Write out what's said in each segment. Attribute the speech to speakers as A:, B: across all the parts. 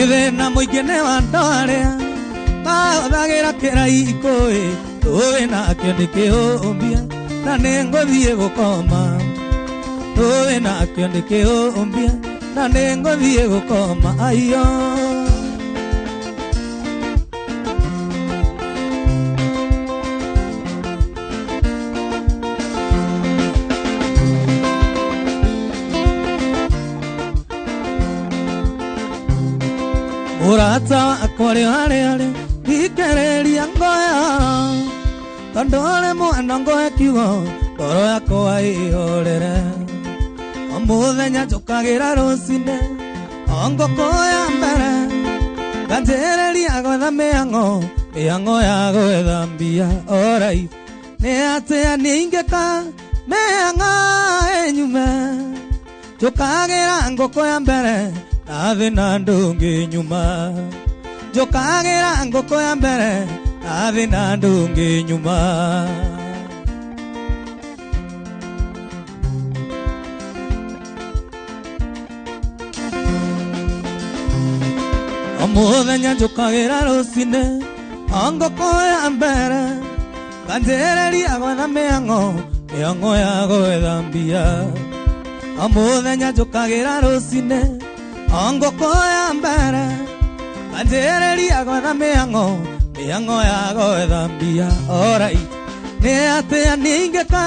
A: Ithĩna mũingĩ nĩ wa andũ arĩa mahũthagĩra kĩraikũ ĩ tũĩ nakĩo nĩ kĩũmbia na nĩ ngũthiĩ gũkoma tũĩ nakĩo nĩ kĩũmbia na nĩ ngũthiĩ gũkoma aiyo. Mũrata wakwa rĩ harĩa arĩ thikĩrĩria ngoya tondũ ũrĩ mwena ngoe kiugo ngoro yakwa ĩhorere o mũthenya njũkagĩra rũcinĩ o ngũkũ ya mbere nganjĩrĩria gwetha mĩhang'o mĩhang'o ya gwetha mbia alright nĩ atĩa niĩ ingĩka mĩhang'o ĩnyume njũkagĩra ngũkũ ya mbere na thĩna ndũngĩ nyuma njũkagĩra ngũkũ ya mbere na thĩna ndũngĩ nyuma. O mũthenya njũkagĩra rũcinĩ o ngũkũ ya mbere nganjĩrĩria gwetha mĩhang'o mĩhang'o ya gwetha mbia o mũthenya njũkagĩra rũcinĩ o ngũkũ ya mbere nganjĩrĩria gwetha mĩhang'o mĩhang'o ya gwetha mbia alright nĩ atĩa niĩ ingĩka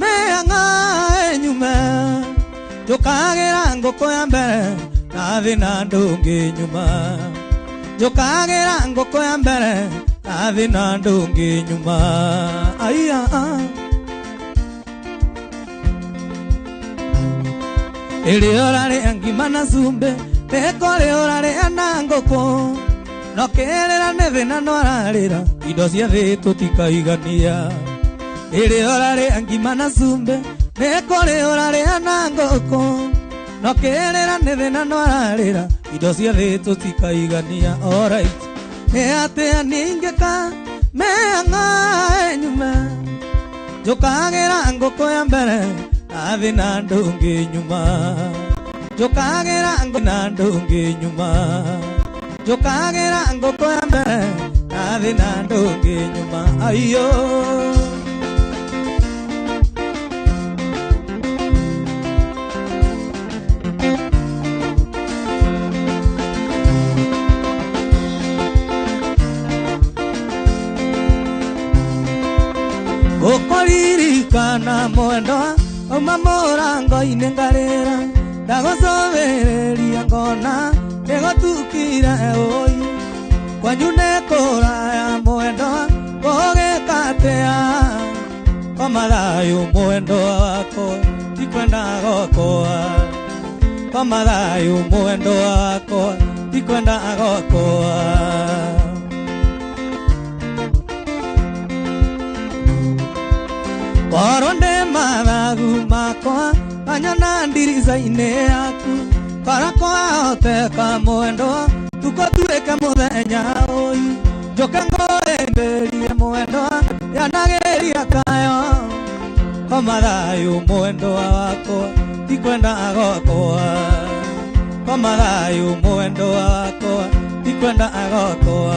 A: mĩhang'o ĩnyume njũkagĩra ngũkũ ya mbere na thĩna ndũngĩ nyuma njũkagĩra ngũkũ ya mbere na thĩna ndũngĩ nyuma aiya. Ĩrĩa ũrarĩa ngima na cumbĩ nĩkũrĩ ũrarĩa na ngũkũ no kĩrĩra nĩ thĩna no ararĩra indo cia thĩ tũtikaigania. Ĩrĩa ũrarĩa ngima na cumbĩ nĩkũrĩ ũrarĩa na ngũkũ no kĩrĩra nĩ thĩna no ararĩra indo cia thĩ tũtikaigania alright nĩ atĩa niĩ ingĩka mĩhang'o ĩnyume njũkagĩra ngũkũ ya mbere na thĩna ndũngĩ nyuma njũkagĩra ngũkũ na ndũngĩ nyuma njũkagĩra ngũkũ ya mbere na thĩna ndũngĩ nyuma aiyo. Gũkũririkana mwendwa uma mũrango-inĩ ngarĩra ndagũcũthĩrĩria ngona nĩgũtukire ũi kwanyu nĩ kũraya mwendwa gũgĩka atĩa koma thayũ mwendwa wakwa ndikwenda gwakwa koma thayũ mwendwa wakwa ndikwenda gwakwa. Korwo ndĩ mathagu makwa manyona ndirica-inĩ yaku kora kwahoteka mwendwa tukũ tuĩke mũthenya ũyũ njũke ngũhĩmbĩrie mwendwa yanagĩria kayo koma thayũ mwendwa wakwa ndikwenda gwakwa koma thayũ mwendwa wakwa ndikwenda gwakwa.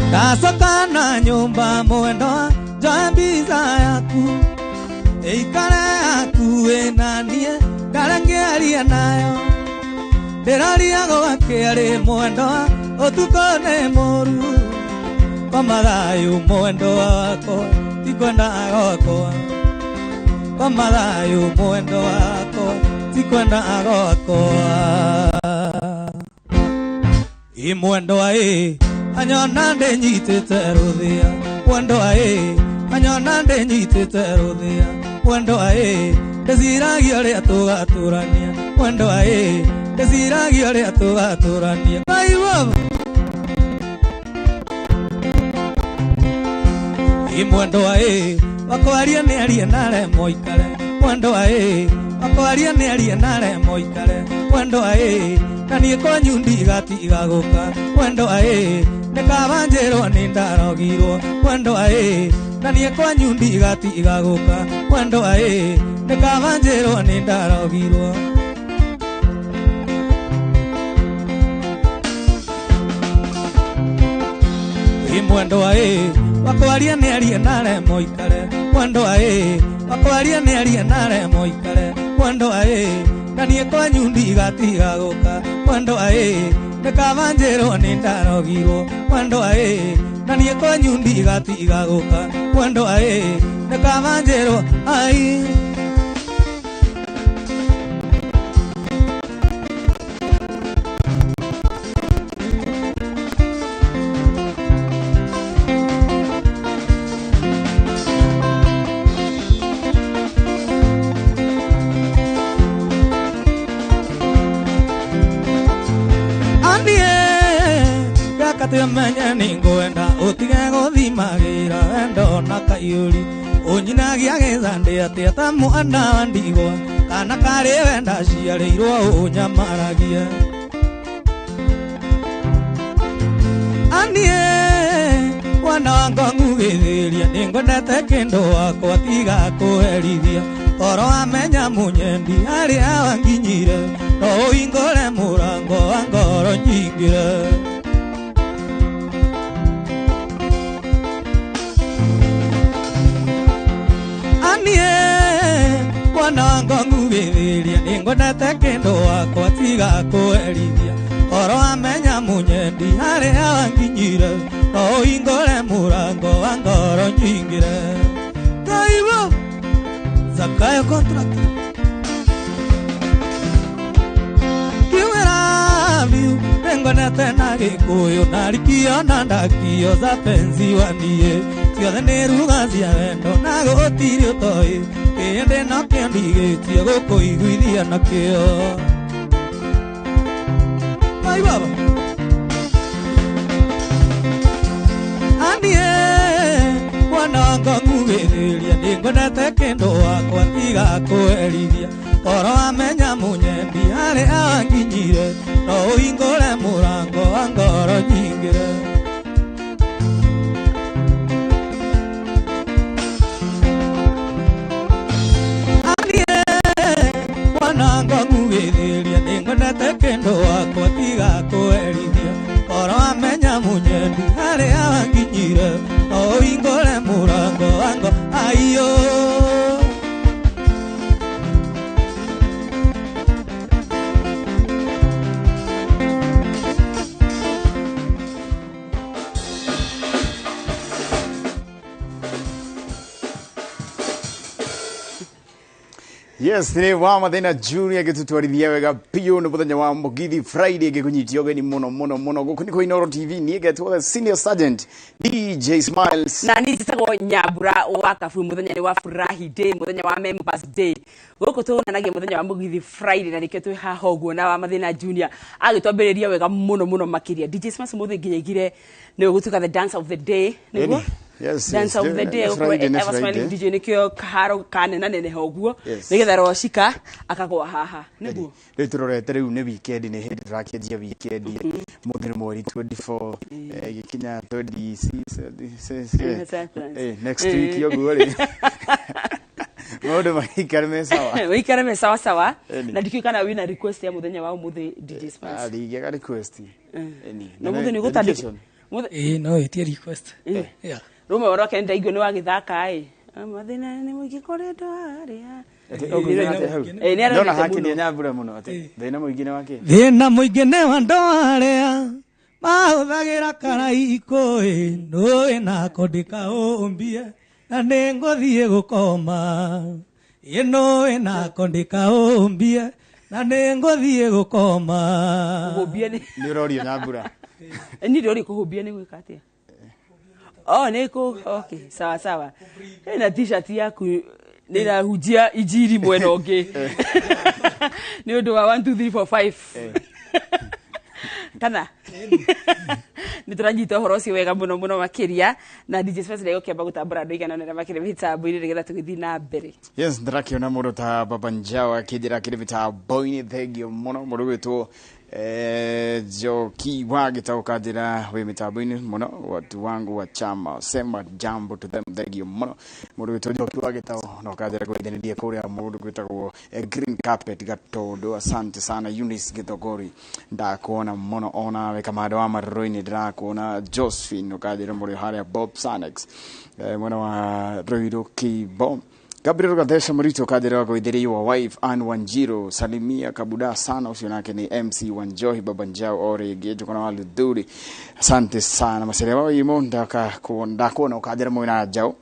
A: Ndacoka na nyũmba mwendwa njoe mbica yaku ĩikare hakuhĩ na niĩ ndarĩa ngĩaria nayo ndĩraria gwakĩarĩ mwendwa ũtukũ nĩ mũru koma thayũ mwendwa wakwa ndikwenda gwakwa koma thayũ mwendwa wakwa ndikwenda gwakwa. Ĩ mwendwa ĩ anyona ndĩnyitĩte rũthĩa mwendwa ĩ anyona ndĩnyitĩte rũthĩa mwendwa ĩ ndĩciragia ũrĩa tũgatũrania mwendwa ĩ ndĩciragia ũrĩa tũgatũrania ĩ mwendwa ĩ wakwaria nĩ arie na aremwo ikare mwendwa ĩ Akwaria nĩ arie na moikare wendo aĩ na niĩ kwanyu ndigatiga gũka wendo aĩ nĩ kaba njĩrwo nĩ ndarogirwo wendo aĩ na niĩ kwanyu ndigatiga gũka wendo aĩ nĩ kaba njĩrwo nĩ ndarogirwo. Mwendo aĩ wakwaria nĩ arie na moikare wendo aĩ wakwaria nĩ arie na moikare wendo aĩ na niĩ kwanyu ndigatiga gũka wendo aĩ nĩ kaba njĩrwo nĩ ndarogirwo wendo aĩ na niĩ kwanyu ndigatiga gũka wendo aĩ nĩ kaba njĩrwo ai. Menye ningwenda utige guthimagira wendo na kaiyuri unyinagia gĩthandĩ atĩa ta mwana wa ndigwa kana karĩ wenda ciarĩirwo ũnyamaragia. Anie mwana wa ngũgĩthĩria nĩngwendete kĩndũ wakwa tiga kũherithia toro wamenya mũnyendi harĩa wanginyire no ũhingũre mũrango wa ngoro nyingĩre. Mwana wa ngũgĩthĩria nĩngwendete kĩndũ wakwa tiga kũherithia toro wamenya mũnyendi harĩa wanginyire no ũhingũre mũrango wa ngoro nyingĩre. Kaibo Zakayo contract kiwerabiu nĩngwendete na gĩkũyũ na rikio na ndakio za penzi wa niĩ ciothe nĩ ruga cia wendo na gũtirĩ ũtoĩ kĩndĩ no kĩndigĩtie gũkũiguithia nakĩo. Ai baba anie mwana wa ngũgĩthĩria nĩngwendete kĩndũ wakwa tiga kũherithia toro wamenya mũnyendi harĩa wanginyire no ũhingũre mũrango wa ngoro nyingĩre. Ngũgĩthĩria nĩngwendete kĩndũ wakwa tiga kũherithia toro wamenya mũnyendi harĩa wanginyire no ũhingũre mũrango wa ngoro aiyo.
B: Yes, nĩ wa Mathĩna Junior gĩtũtwarithia wega biũ nĩ mũthenya wa Mũgithi Friday gĩkũnyitia ũgeni mũno mũno mũno gũkũ nĩ Inooro TV niĩ ngetwo the senior sergeant DJ Smiles
C: na niĩ njĩtagwo Nyambura wa Kaburu. Mũthenya nĩ wa Furahi Day, mũthenya wa Members Day. Gũkũ tũnanagia mũthenya wa Mũgithi Friday na nĩkĩo twĩ haha ũguo na wa Mathĩna Junior agĩtwambĩrĩria wega mũno mũno makĩria. DJ Smiles mũthĩ nginya igire nĩ ũgũtuĩka the dance of the day nĩguo.
B: Yes,
C: dance of the day ever smiling DJ nikio kaharo kanena neneha ũguo nĩgetha rocika akagwa haha nĩguo.
B: Rĩu tũrorete rĩu nĩ weekend nĩ hĩndĩ tũrakĩanjia weekend mũthĩ nĩ mweri 24 gĩkinya 26 next week ũguo rĩ maũndũ maikare me sawa
C: maikare me sawa sawa na ndikĩũĩ kana wĩna request ya mũthenya wa ũmũthĩ DJ Smiles.
B: Ndingĩaga request
C: no mũthĩ nĩ ũgũtandĩka
A: ĩĩ no ĩtie request. Yeah.
C: Rũme rwake ndaigua nĩ wagĩthaka ĩ mathĩna nĩ mũingĩ kũrĩ andũ arĩa
B: ndona hakenia Nyambura mũno atĩ thĩna mũingĩ nĩ wakĩ
A: thĩna mũingĩ nĩ wa andũ arĩa mahũthagĩra karaikũ ĩ nũĩ nako ndĩkaũmbie na nĩngũthiĩ gũkoma ĩ nũĩ nako ndĩkaũmbie na nĩngũthiĩ gũkoma.
C: Kũhũmbia nĩ
B: nĩ ũrorio Nyambura
C: niĩ ndĩrorio kũhũmbia nĩ gwĩka atĩa? Oh, niko okay, sawa sawa. Na t-shirt yaku nĩrahunjia injiri mwena ũngĩ. Nĩ ũndũ wa 1 2 3 4 5. Kana Nĩ tũranyita ũhoro ũcio wega mũno mũno makĩria, na DJ Space ndegũkĩamba gũtambũra andũ igana ũna makĩria mĩtambo-inĩ nĩgetha tũgĩthiĩ na mbere.
B: Yes, ndĩrakĩona mũndũ ta Baba Njao akĩnjĩra akĩrĩ mĩtambo-inĩ. Thengio mũno mũndũ gwĩtwo Njoki wa Gĩtaũ kanjĩra wĩ mĩtambo-inĩ mũno. Watu wangu wa chama, sema jambo to them. Thengio mũno mũndũ gwĩtwo Njoki wa Gĩtaũ, na ũkanjĩra kũgeithanirie kũrĩa mũndũ gwĩtagwo Green Carpet Gatondo. Asante sana. Eunice Githogori, ndakuona mũno onawe. Kamando wa Marũrũ-inĩ, ndĩrakuona. Josephine, ũkanjĩra mũrĩ harĩa Bob Sanex, mwena wa Ruiru Kibo. Gabriel Gathesha Murito kanjĩra gwĩthĩria your wife Ann Wanjiro, salimia Kabuda sana. Ũcio nake nĩ MC Wanjohi Baba Njao o rĩngĩ. Njũkona wa Luthuri, asante sana. Macerea wa imo, ndakuona ũkanjĩra mwĩna Njao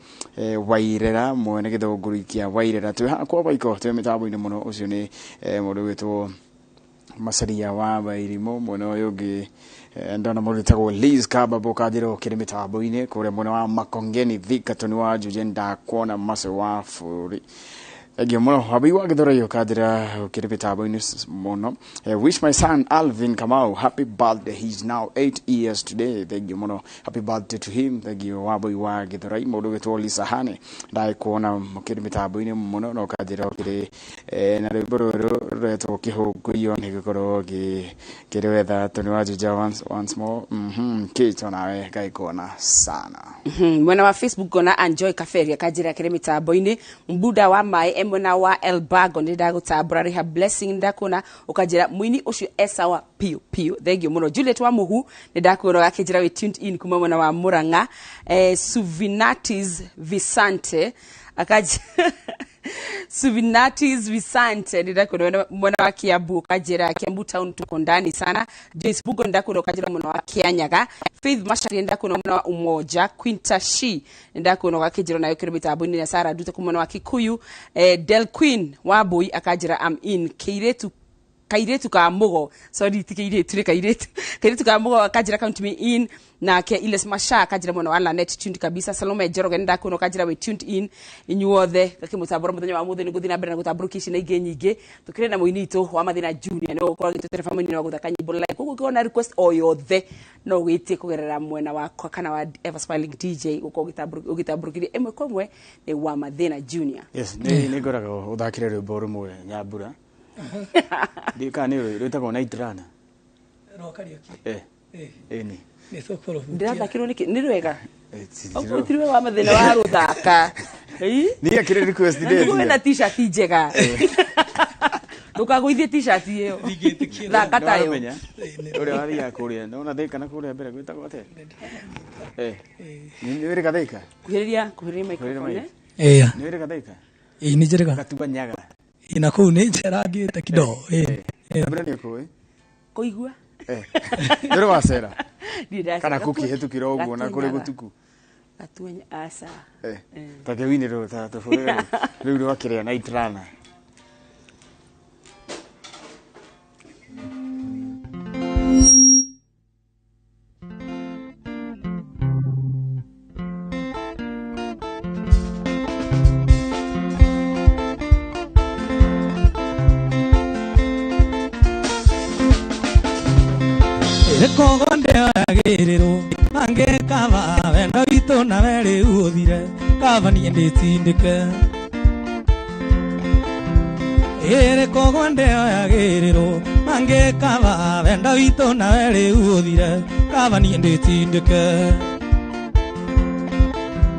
B: Wairera, mwene gĩthũngũri kĩa Wairera, twĩ hakwa baiko, twĩ mĩtambo-inĩ mũno. Ũcio nĩ mũndũ gwĩtwo Macaria wa Wairimu. Mwena ũyũ ũngĩ, ndona mũndũ wĩtagwo Liz Kababo kanjĩra ũkĩrĩ mĩtambo-inĩ kũrĩa mwena wa Makongeni Thika. Toni wa Njuje, ndakuona. Mace wa bũrũri, thengio mũno. Wabi wa Gĩthũrai, ũkanjĩra ũkĩrĩ mĩtambo-inĩ mũno. Wish my son Alvin Kamau happy birthday, he's now 8 years today. Thengio mũno, happy birthday to him. Thengio Waboi wa Gĩthũrai. Mũndũ wĩtwo Lisa Hane, ndagĩkuona mũkĩrĩ mĩtambo-inĩ mũno, na ũkanjĩra ũkĩrĩ na rwĩmbo rũrũ rũretwo Kĩhũngũiyo nĩ gĩkorwo kĩrĩwetha. Toni wa Juja once more. Kĩto nawe ngaikuona sana.
C: Mwena wa Facebook ngona Anjoy Kaferi akanjĩra kĩrĩ mĩtambo-inĩ. Mbuda wa maĩ e mwena wa Elbago, nĩ ndagũtambũra. Rĩha Blessing, ndakuona ũkanjĩra mũini ũcio e sawa piũ piũ, thengio mũno. Juliet wa Muhu, nĩ ndakuona ũgakĩnjĩra wĩ tuned in kuma mwena wa Murang'a. Suvinatis Visante akaja, Suvinatis Visante, ndĩrakuona mwena wa Kiambu, ũkanjĩra Kiambu town tuko ndani sana. Joyce Bugo, ndakuona ũkanjĩra mwena wa Kianyaga. Faith Macharia, ndakuona mwena wa Umoja. Quinta Shi, ndakuona ũgakĩnjĩra nayo kĩrĩ mĩtambo-inĩ, na Sarah Ndute kuma mwena wa Kikuyu. Del Queen wa Mbui akanjĩra am in. Kĩirĩtu, kairĩtu ka mũgo, sorry, ti kĩirĩtu, nĩ kairĩtu, kairĩtu ka mũgo akanjĩra count me in. Nake Iles Masha akanjĩra mwena wa Lanet, tuned kabisa. Salome Njoroge, nĩndakuona ũkanjĩra we tuned in. Inyuothe ngakĩmũtambũra mũthenya wa mũthĩ, nĩ ngũthiĩ na mbere na gũtambũrũkia ici na ingĩ nyingĩ. Tũkĩrĩ na mũini witũ wa Mathĩna Junior, nĩwe ũkorwo agĩtũtereba mũini wa gũthaka nyĩmbo live. Koguo ũngĩona request o yothe, no wĩtie kũgerera mwena wakwa kana wa Ever Smiling DJ, gũkorwo ũgĩtambũrũkĩria ĩmwe kwa ĩmwe nĩ wa Mathĩna Junior.
B: Yes, nĩ ngoragwo ũthakĩre rwĩmbo rũmwe Nyambura. Ndiũĩ kana nĩ rwĩtagwo Night Runner.
A: Rwa Kariũki?
B: Eh.
A: Eh.
B: Ĩni.
A: Nĩ tũkũrũhutia.
C: Ndĩrathakĩrwo nĩkĩ? Nĩ rwega.
B: Ti
C: Ti rwega wa Mathĩna wa rũthaka. Ĩ?
B: Niĩ akĩrĩ request.
C: Na nĩguo wĩna
B: ndĩtie.
C: T-shirt njega, ndũkagũithie T-shirt ĩyo.
A: Ndingĩtĩkĩra.
C: Thaka tayo.
B: Nĩwamenya ũrĩa wathiaga kũrĩa nona Thĩka na kũrĩa mbere gwĩtagwo atĩa? Nĩ wĩrĩga Thĩka?
C: Kuhĩrĩria, kuhĩrĩria microphone.
B: Kuhĩrĩria.
C: Eh.
A: Ĩya.
B: Nĩ wĩrĩga Thĩka?
A: Ĩ, nĩ njĩrĩga.
B: Gatua Nyaga.
A: Ĩ, na kũu nĩ njerangĩte kidogo. Ĩ.
B: Nyambura nĩ ũkũĩ?
C: Kũigua.
B: Ndũrĩ wacera?
C: Ndirĩ ndacera.
B: Kana kũkĩhĩtũkĩra ũguo na kũrĩ
C: Gatuanyaga.
B: gũtuku?
C: Gatuanya aca.
B: Ta kĩwini rĩu, ta tũbũrĩre rĩu rwakĩrĩa Night Runner.
A: Rĩkogo ndĩoyagĩrĩrwo mangĩkaba wendo witũ nawe rĩu ũthire, kaba niĩ ndĩtindĩke. Ĩrĩkogo ndĩoyagĩrĩrwo mangĩkaba wendo witũ nawe rĩu ũthire, kaba niĩ ndĩtindĩke.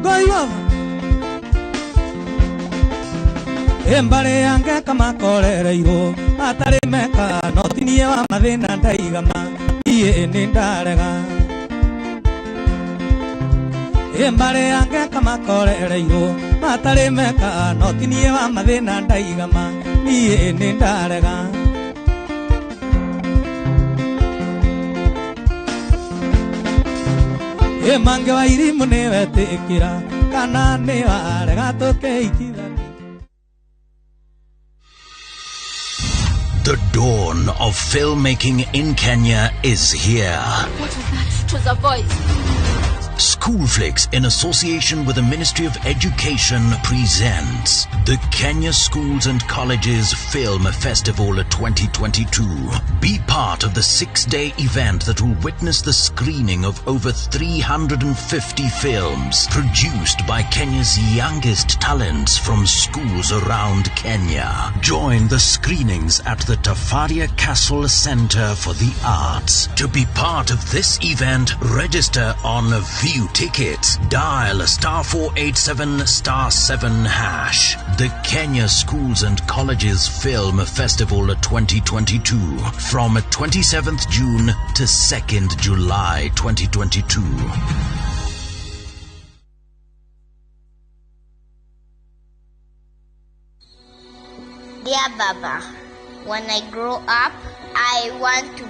A: Ngoiwa ĩmbarĩ yangeka makorereirwo matarĩ meka, no tinie wa mathĩna ndaigama, niĩ nĩ ndarega. Ĩmbarĩ yangeka makorereirwo matarĩ meka, no tinie wa mathĩna ndaigama, niĩ nĩ ndarega. Ĩmange wa irimũ nĩ wetĩkĩra kana nĩ warega tũkĩikithania.
D: The dawn of filmmaking in Kenya is here.
E: What was that? It was a voice.
D: Schoolflix, in association with the Ministry of Education, presents The Kenya Schools and Colleges Film Festival 2022. Be part of the 6-day event that will witness the screening of over 350 films produced by Kenya's youngest talents from schools around Kenya. Join the screenings at the Tafaria Castle Center for the Arts. To be part of this event, register on View Tickets. Dial *487*7#. The Kenya Schools and Colleges Film Festival 2022 from 27th June to 2nd July 2022.
F: Dear Baba, when I grow up, I want to